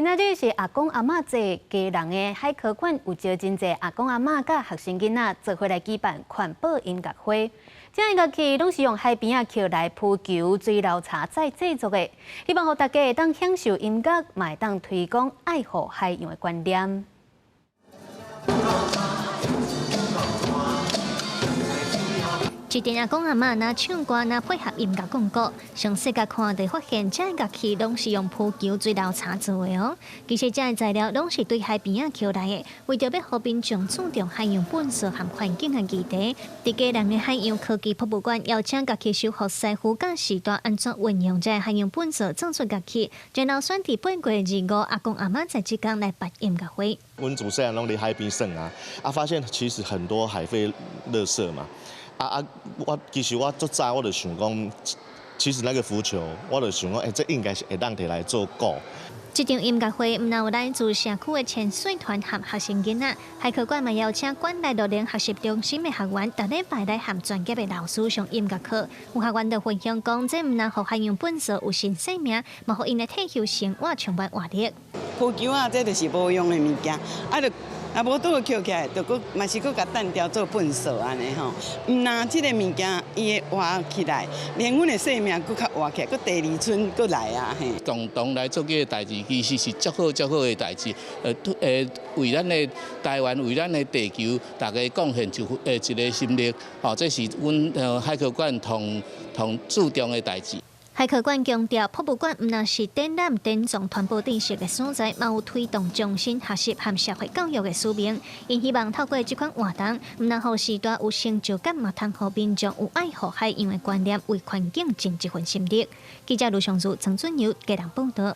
今仔日是阿公阿嬤節，基隆的海科館有招真濟阿公阿嬤佮學生囡仔做伙來舉辦環保音樂會。這音樂器攏是用海邊仔抾來浮球、水流柴再製作的，希望予大家會當享受音樂，嘛會當推廣愛護海洋的觀念。一陣阿公阿嬤若唱歌，若配合音樂講古，詳細共看就發現，這樂器攏是用浮球、水流柴做的哦。其實這材料攏是對海邊仔抾來的，為著欲予民眾注重海洋垃圾和環境的議題，佇基隆的海洋科技博物館邀請樂器修復師傅教序大按怎運用這海洋垃圾做出樂器，然後選佇8月25阿公阿嬤節這工來辦音樂會。阮自細漢攏佇海邊耍啊，啊發現其實很多海廢垃圾嘛。啊啊！我其實我足早我就想講，其實那個浮球，我就想講，欸，這應該是會當提來做鼓。這場音樂會毋但有來自社區的潛水團和學生囡仔，海科館嘛邀請館內樂齡學習中心的學員，逐禮拜來和專業的老師上音樂課。有學員就分享講，這毋但予海洋垃圾有新生命，嘛予𪜶的退休生活充滿活力。浮球啊，這就是無用的物件，啊，就啊無拄好抾起來，就閣嘛是閣共單調做糞掃按呢吼。毋但這個物件伊會活起來，連阮的生命閣較活起來，閣第二春閣來啊嘿。共同來做這個代誌，其實是足好足好的代誌。為咱的台灣，為咱的地球，大家貢獻一個心力。吼，這是阮海科館同同注重的代誌。海科館強調，博物館毋但是展覽、典藏、傳播知識的所在，嘛有推動終身學習和社會教育的使命。𪜶希望透過這款活動，毋但予序大有成就感，嘛通予民眾有愛護海洋的觀念，為環境盡一份心力。記者盧尚祖、陳俊友基隆報導。